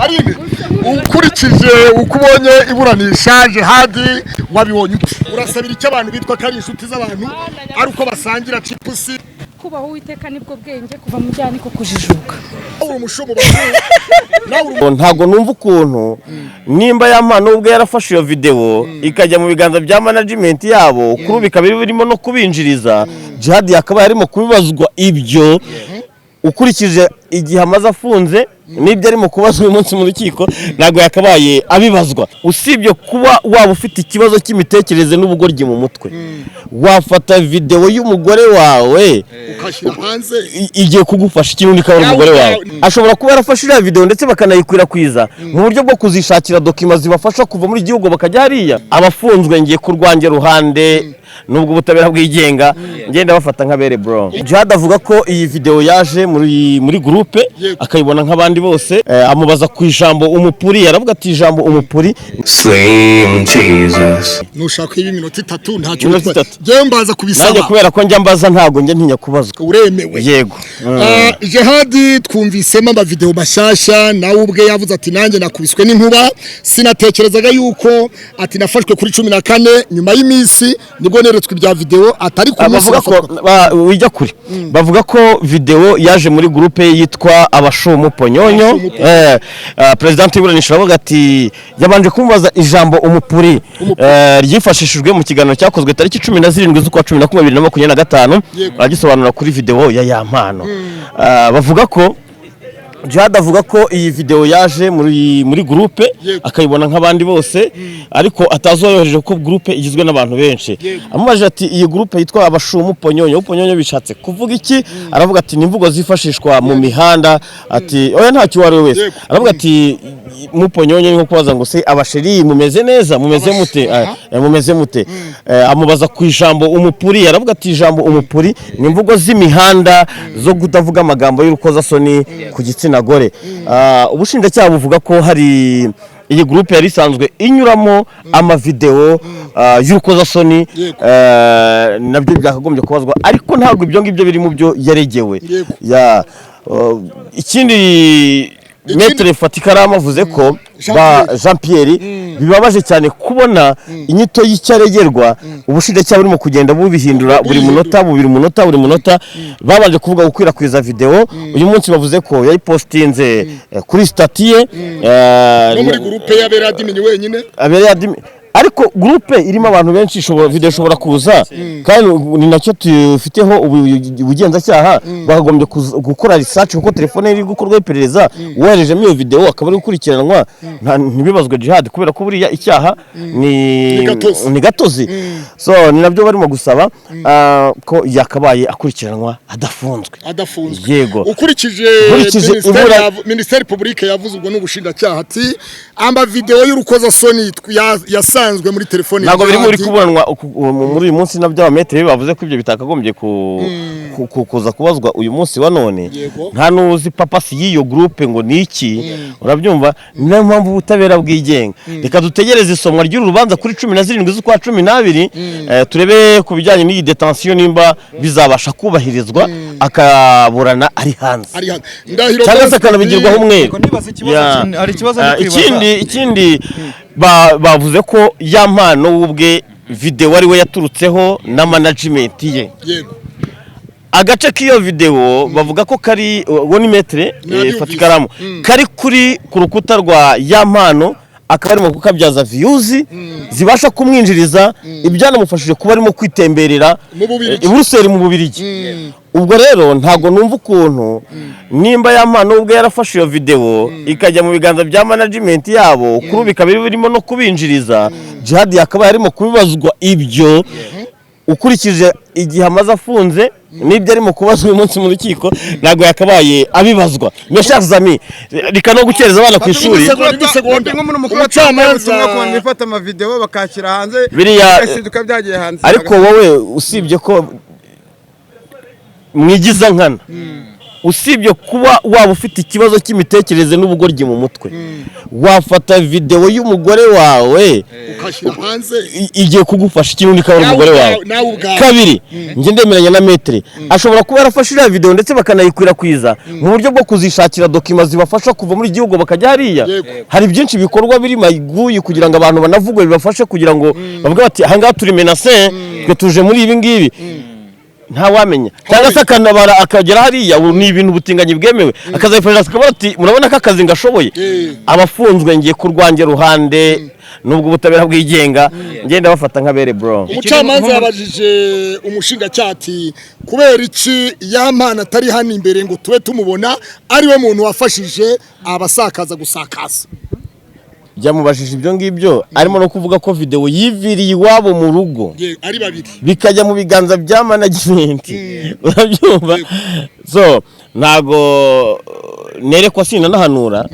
Aline, ukurikije uko ubonye iburanisha, Jihadi wabibonye ute? Urasabira icyo abantu bitwa ko ari inshuti z'abantu, ari uko basangira chips? Kubaho Uwiteka nibwo bwenge, kuva mu byaha niko kujijuka. Uri umushumu nawe uri. Ntabwo numva ukuntu nimba Yampano ubwe yarafashe iyo videwo ikajya mu biganza bya management yabo, kuri ubu bikaba birimo no kubinjiriza, Jihad yakabaye arimo kubibazwa ibyo. Ukurikije igihe amaze afunze n'ibyo arimo kubazwa uyu munsi mu rukiko, ntabwo yakabaye abibazwa. Usibye kuba waba ufite ikibazo cy'imitekerereze n'ubugoryi mu mutwe, wafata videwo y'umugore wawe ukashyira hanze? Igiye kugufasha ikintu ikabona umugore wawe ashobora kuba yarafashe iriya videwo, ndetse bakanayikwirakwiza mu buryo bwo kuzishakira documents zibafasha kuva muri igihugu bakajya hariya. Abafunzwe, ngiye ku rwanjye ruhande, nubwo ubutabera bwigenga, ngenda bafata nk'abere, bro. Jihad avuga ko iyi videwo yaje muri groupe, akayibona nk'abandi bose. Amubaza ku ijambo umupuri, aravuga ati ijambo umupuri Slim Jesus. Nushaka ibi minota 3 ntacyo Iminota bitwaye. 3. Njyewe mbaza Nanjye kubisaba. Kubera ko njya mbaza, ntabwo njya ntinya kubazwa. Uremewe. Yego. Jihadi, twumvisemo amavideo mashyashya. Nawe ubwe yavuze ati nanjye nakubiswe n'inkuba, sinatekerezaga yuko, ati nafashwe kuri 14, nyuma y'iminsi nibwo neretswe ibya video, atari ku munsi Bavuga ko nafatwaga. Wijya kure, bavuga ko video yaje muri groupe yitwa Abashumu Ponyonyo. President w'iburanisha aravuga ati yabanje kumubaza ijambo umupuri, ryifashishijwe mu kiganiro cyakozwe tariki 17 z'ukwa 11 2025, aragisobanura kuri video ya Yampano. Bavuga ko Jihad avuga ko iyi video yaje muri groupe, akayibona nk'abandi bose, ariko atazi uwayohereje kuko groupe igizwe n'abantu benshi. Amubajije ati iyi groupe yitwa Abashumu Ponyonyo, Ponyonyo bishatse kuvuga iki? Aravuga ati ni imvugo zifashishwa mu mihanda. Ati oya, ntacyo, uwo ari we wese. Aravuga ati mu Ponyonyo ni nko kubaza ngo se abasheri mumeze neza, mumeze mute? Mumeze mute? Amubaza ku ijambo umupuri, aravuga ati ijambo umupuri ni imvugo z'imihanda zo kutavuga amagambo y'urukozasoni ku gitsina gore. Ubushinjacyaha buvuga ko hari iyi groupe yari isanzwe inyuramo amavideo y'urukozasoni, nabyo byakagombye kubazwa, ariko ntabwo ibyo ngibyo biri mu byo yaregewe. Ya, ikindi, Maître Fatikaramu avuze ko Jean ba Pierre. Jean Pierre, bibabaje cyane kubona inyito y'icyaregerwa ubushinjacyaha burimo kugenda bubihindura buri munota, buri munota, buri munota. Babanje kuvuga gukwirakwiza video, uyu munsi bavuze ko yayipostinze kuri status ye, no muri groupe y'abera admin wenyine. Abereye admin, ariko groupe irimo abantu benshi, ishobora video ishobora kuza, kandi ni nacyo tufiteho ubugenzacyaha. Bakagombye gukora research, kuko telefone iri gukorwaho iperereza, uwoherejemo iyo video akaba ari gukurikiranwa, ntibibazwe Jihad, kubera ko buriya icyaha ni Ni gatozi. Ni gatozi. So ni nabyo barimo gusaba, ko yakabaye akurikiranwa adafunzwe. Adafunzwe. Yego. Ukurikije Nkurikije minisiteri ministère publique yavuze, ubwo n'ubushinjacyaha, ati amavideo y'urukozasoni yasanzwe muri telefone ya Ntabwo biri muri Jihad. kuburanwa muri uyu munsi. Nabyo abametere bavuze ko ibyo bitakagombye kuza kubazwa uyu munsi wa none. Nta n'uzi purpose y'iyo groupe ngo ni iki, urabyumva? Niyo mpamvu ubutabera bwigenga. Reka dutegereze isomwa ry'uru rubanza kuri 17 z'ukwa 12, turebe ku bijyanye n'iyi détention nimba bizabasha kubahirizwa, akaburana ari hanze, Ari hano Ndahiro cyangwa se Bosco akanabigirwaho umwere. Yego, nibaza ikibazo hari ikibazo Ah, ndi kwibaza. Ikindi bavuze ko Yampano we ubwe videwo ari we yaturutseho na management ye. Agace k'iyo videwo bavuga ko kari, uwo ni maître Nabyumvise. Fatikaramu, kari ku rukuta rwa Yampano, akaba arimo kukabyaza views zibasha kumwinjiriza, ibyanamufashije kuba arimo kwitemberera Mu Bubiligi. I Buruseli mu Bubiligi. Ubwo rero ntabwo numva ukuntu nimba Yampano ubwe yarafashe iyo videwo ikajya mu biganza bya management yabo, kuri ubu bikaba birimo no kubinjiriza, Jihad yakabaye arimo kubibazwa ibyo. Ukurikije igihe amaze afunze n'ibyo arimo kubazwa uyu munsi mu rukiko, ntabwo yakabaye abibazwa. Mes chers amis, reka no gukereza abana ku ishuri. Isegonda, isegonda. Nk'umuntu mukuru Umucamanza- ubutumwa ku bantu bifata amavideo bakashyira hanze, bigashiduka byagiye hanze. Ariko wowe, usibye ko mwigiza nkana. Usibye kuba waba ufite ikibazo cy'imitekerereze n'ubugoryi mu mutwe, wafata videwo y'umugore wawe ukashyira hanze igiye kugufasha ikintu ikabona Nawe umugore wawe. Nawe ubwawe. Kabiri, njye ndemeranya na maître, ashobora kuba yarafashe iriya videwo ndetse bakanayikwirakwiza mu buryo bwo kuzishakira documents zibafasha kuva muri gihugu bakajya hariya. Hari byinshi bikorwa biri magouilles kugira ngo abantu banavugwe, bibafashe kugira ngo bavuge bati: "Ahangaha turi menacés, twe tuje muri ibi ngibi." Ntawamenya, cyangwa se akanabara akagera hariya. Ubu ni ibintu ubutinganyi bwemewe, akazayifashisha akavuga ati: "Murabona ko akazi ngashoboye." Abafunzwe, ngiye ku rwanjye ruhande, nubwo ubutabera bwigenga, ngenda bafata nk'abere, bro. Umucamanza yabajije umushinjacyaha ati: "Kubera iki Yampano atari hano imbere ngo tube tumubona, ariwe muntu wafashije abasakaza gusakaza?" Byamubajije ibyo ngibyo arimo no kuvuga ko videwo yiviriye iwabo mu rugo, Ari babiri, bikajya mu biganza bya management, urabyumva? So ntago nerekwa, sinanahanura.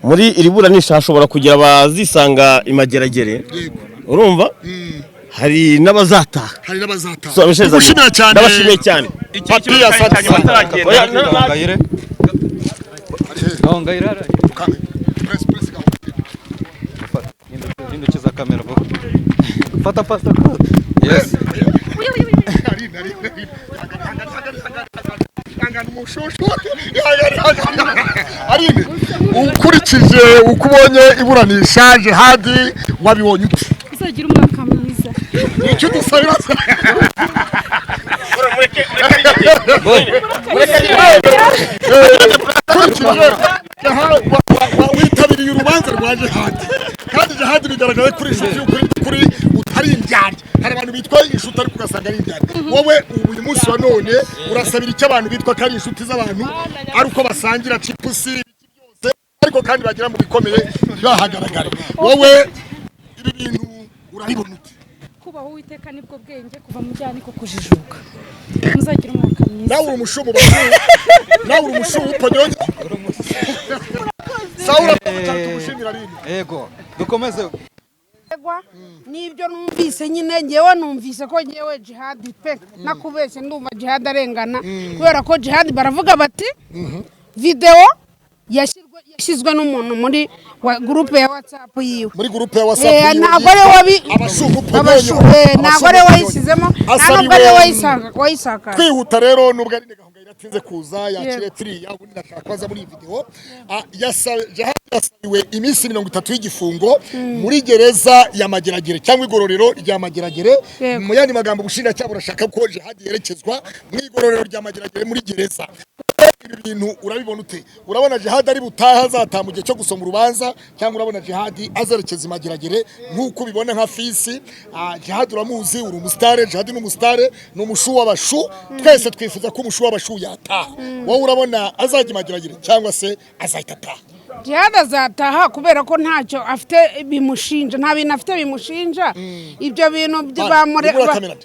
Muri iri buranisha hashobora kugira abazisanga imageragere, urumva hari n'abazataha. Hari n'abazataha. So, Michel Zami, Tugushimira cyane. Ndabashimiye cyane. Papi, asante sana. Oya, na- Gahongayire. Gahongayire hariya. Press, press, gahunda. Hindukiza kamera vuba. Fata fata. Yes. Ari, ari, ari. Ihangane, umushushu. Ihangane, ihangane. Aline, ukurikije uko ubonye iburanisha, Jihadi wabibonye ute? Uzagira umwaka mwiza. Icyo dusabira ukurikije witabiriye urubanza rwa Jihadi, kandi Jihadi bigaragaye kuri inshuti y'ukuri, kuri utari indyarya. Hari abantu bitwa inshuti ariko ugasanga ari indyarya. Wowe ubu uyu munsi wa none urasabira icyo abantu bitwa ko ari inshuti z'abantu, ari uko basangira chips, ibiki byose, ariko kandi bagera mu bikomeye ntibahagaragare? Wowe ibi bintu urabibona ute? Kubaha Uwiteka nibwo bwenge, kuva mu byaha niko kujijuka. Muzagira umwaka mwiza. Nawe uri umushumu bafu, nawe uri umushumu ponyonyo. Sawa, urakoze cyane, tugushimira Aline. Yego. Dukomeze. N'ibyo numvise nyine, ngewe numvise ko ngewe Jihadi pe, nakubeshye, ndumva Jihadi arengana, kubera ko Jihadi baravuga bati videwo yashyizwe n'umuntu muri groupe ya WhatsApp yiwe. Muri groupe ya WhatsApp yiwe. Ntabwo ari we Abashumu Abashu- ponyonyo. Ntabwo ari we wayishyizemo, nta nubwo ari we wayisakaje. Kwihuta rero, nubwo ari Gahongayire atinze kuza yakire tiriya, ubundi ndashaka kubaza muri iyi video. Jihad yasabiwe iminsi 30 y'igifungo muri gereza ya Mageragere cyangwa igororero rya Mageragere. Mu yandi magambo, ubushinjacyaha burashaka ko Jihad yerekezwa mu igororero rya Mageragere, muri gereza. Ibi bintu urabibona ute? Urabona Jihad ari butaha, azataha mu gihe cyo gusoma urubanza, cyangwa urabona Jihad azerekeza imageragere nk'uko ubibona nka fisi? Jihad uramuzi, uri umusitare. Jihad ni umusitare, ni umushu w'abashu. Twese twifuza ko umushu w'abashu yataha. Wowe urabona azajya imageragere cyangwa se azahita ataha? Jihad azataha, kubera ko ntacyo afite bimushinja, nta bintu afite bimushinja. Ibyo bintu Ubura kamera.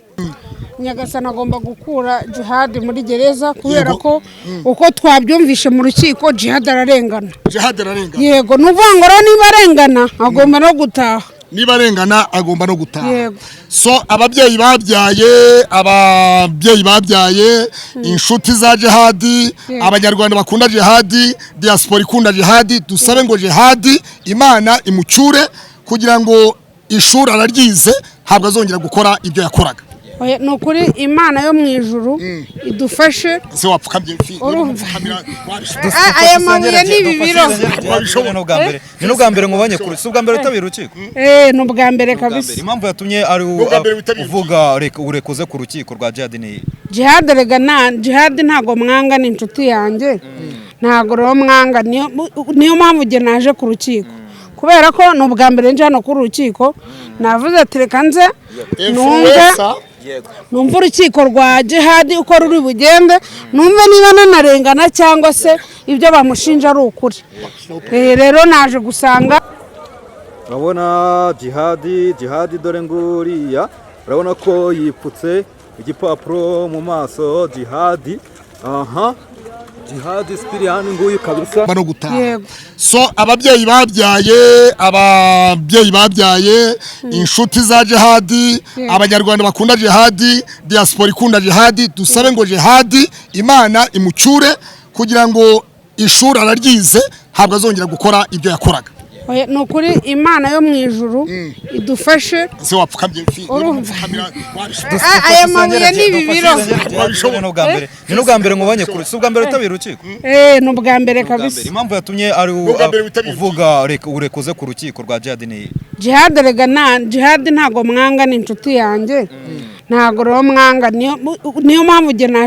Nyagasani agomba gukura Jihad muri gereza, kubera ko uko twabyumvishe mu rukiko, Jihad ararengana. Jihad ararengana. Yego, ni ukuvuga ngo rero niba arengana agomba no gutaha. Niba arengana agomba no gutaha. Yego. So ababyeyi babyaye, inshuti za Jihadi, abanyarwanda bakunda Jihadi, diaspora ikunda Jihadi, dusabe ngo Jihadi Imana imucyure, kugira ngo ishuri araryize, ntabwo azongera gukora ibyo yakoraga. Oya, ni ukuri Imana yo mu ijuru idufashe. Ese wapfukamye fi? Urumva. Wapfukamira, wabishobora? Aya mabuye ni ibibiro. Ni n'ubwa mbere nkubonye kuri, si ubwa mbere witabira urukiko? Ni ubwa mbere Ubwa mbere. kabisa. Impamvu yatumye ari Ubwa mbere witabira. uvuga reka urekuze ku rukiko rwa Jihad ni Jihad rega, na Jihad ntabwo mwanga, ni inshuti yanjye, ntabwo rero mwanga. Niyo mpamvu njye naje ku rukiko, kubera ko ni ubwa mbere nje hano kuri urukiko. Navuze ati: "Reka nze numve Influencer. numve urukiko rwa Jihad uko ruri bugende, numve niba nanarengana cyangwa se ibyo bamushinja ari ukuri." Rero naje gusanga Urabona Jihadi, Jihadi dore nguriya, urabona ko yipfutse igipapuro mu maso Jihadi. Aha. Jihad Sipiriyani nguyu kabisa. Bano gutaha. Yego. So ababyeyi babyaye, inshuti za Jihadi, abanyarwanda bakunda Jihadi, diaspora ikunda Jihadi, dusabe ngo Jihadi Imana imucyure kugira ngo ishuri araryize, ntabwo azongera gukora ibyo yakoraga. Oya, ni ukuri Imana yo mu ijuru idufashe. Ese wapfukamye? Urumva. Upfukamira, wabishobora? Aya mabuye ni ibibiro. Ni n'ubwa mbere nkubonye kuri, si ubwa mbere witabira urukiko? Ni ubwa mbere Ubwa mbere. kabisa. Impamvu yatumye ari Ubwa mbere witabira. uvuga reka urekoze ku rukiko rwa Jihad ni Jihad rega, na Jihad ntago mwanga, ni inshuti yanjye, ntago rero mwanga, niyo mpamvu njye naje.